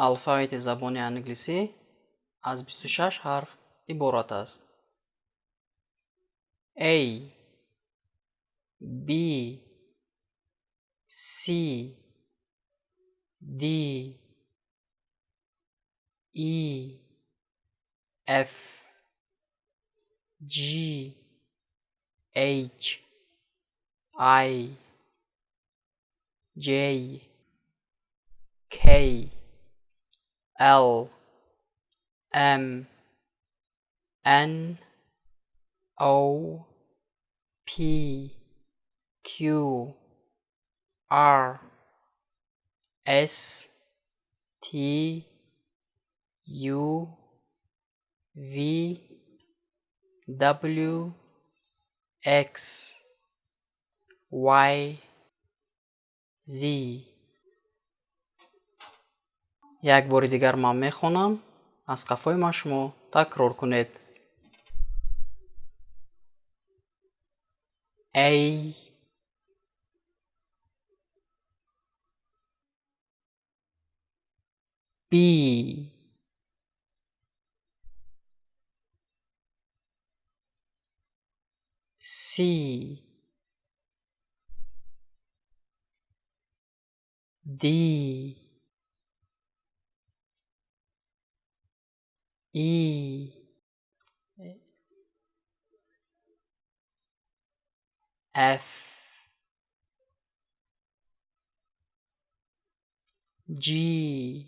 Алфавити забони англисӣ аз 26 ҳарф иборат аст. A, B, C, D, E, F, G, H, I, J, K, L, M, N, O, P, Q, R, S, T, U, V, W, X, Y, Z. Як бори дигар ман мехонам, аз қафои ман шумо такрор кунед. A, B, C, D, E, F, G,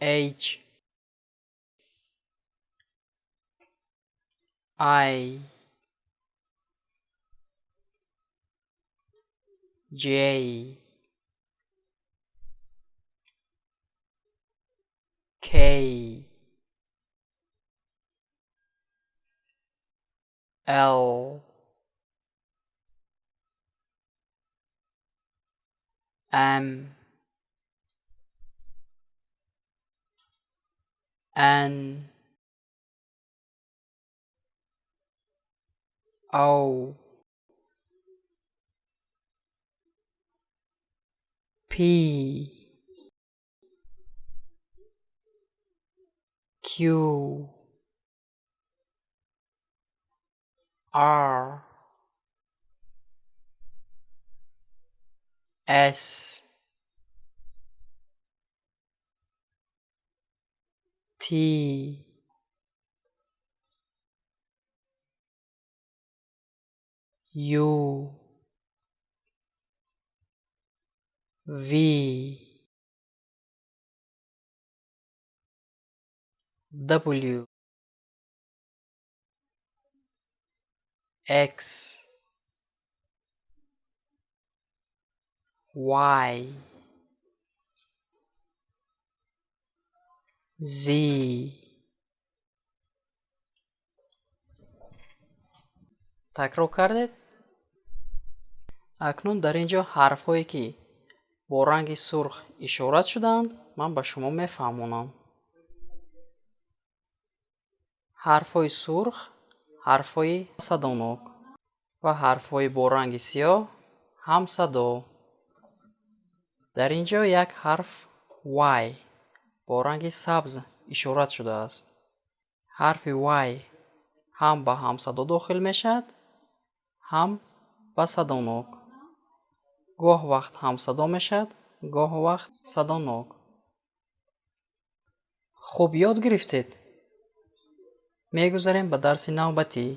H, I, J, K, L, M, N, O, P, Q, R, S, T, U, V, W, X, Y, Z. Такрор кардед? Акнун дар ин ҷо ҳарфҳое, ки бо ранги сурх ишорат шудаанд, ман ба шумо мефаҳмонам. Ҳарфҳои сурх ҳарфҳои садонок ва ҳарфҳои бо ранги сиёҳ ҳамсадо. Дар ин ҷо як ҳарф Y бо ранги сабз ишорат шудааст. Ҳарфи Y ҳам ба ҳамсадо дохил мешавад, ҳам ба садонок. Гоҳ вақт ҳамсадо мешавад, гоҳ вақт садонок. Хуб ёд гирифтед? Мегузарем ба дарси навбатӣ.